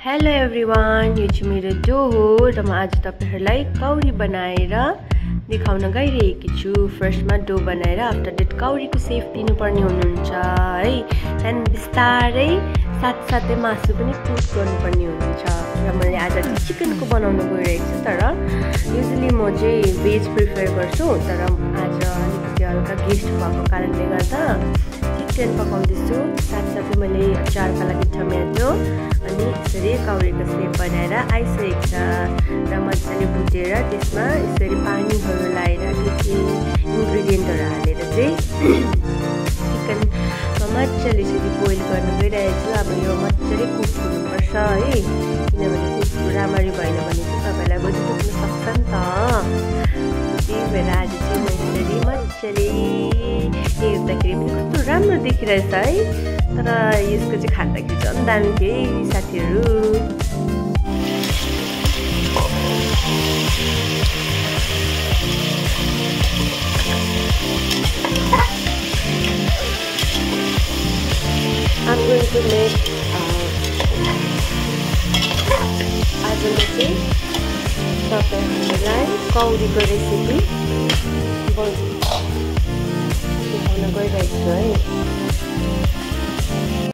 Hello everyone, यो चाहिँ मेरो डो हो र म आज तपाईहरुलाई कौरी बनाएर देखाउन गइरहेकी छु। फर्स्टमा डो बनाएर आफ्टर डेट कौरीको सेप दिनुपर्ने हुनुहुन्छ है। एन्ड बिस्तारै साथसाथै मासु पनि कुक गर्नुपर्ने हुन्छ। र मैले आज चाहिँ चिकनको बनाउन गइरहेको छु, तर युजुअली म चाहिँ भेज प्रिफर गर्छु, तर आज अलिकति हल्का गेस्ट भएको कारणले गर्दा चिकन पकाउँदैछु। साथसाथै मैले अचारका लागि टमेटो अनि यसरी कौरीको सेप बनाएर आइसकेको छ र मजाले भुटेर त्यसमा यसरी पानीहरू लाएर इन्ग्रेडियन्टहरू हालेर चाहिँ चिकनमा मजाले यसरी बोइल गर्न गइरहेको छु। अब यो मजाले कुक हुनुपर्छ है, किनभने कुक राम्ररी भएन भने चाहिँ तपाईँलाई बुझ्नु सक्छ नि त। त्यही भएर आज चाहिँ म यसरी मजाले हेर्दाखेरि पनि कस्तो राम्रो देखिरहेछ है, तर यसको चाहिँ खाँदाखेरि झन् दामी थियो साथीहरू। I'm going to make आज म चाहिँ तपाईहरुलाई कौरीको रेसिपी देखाउन गइरहेको छु है।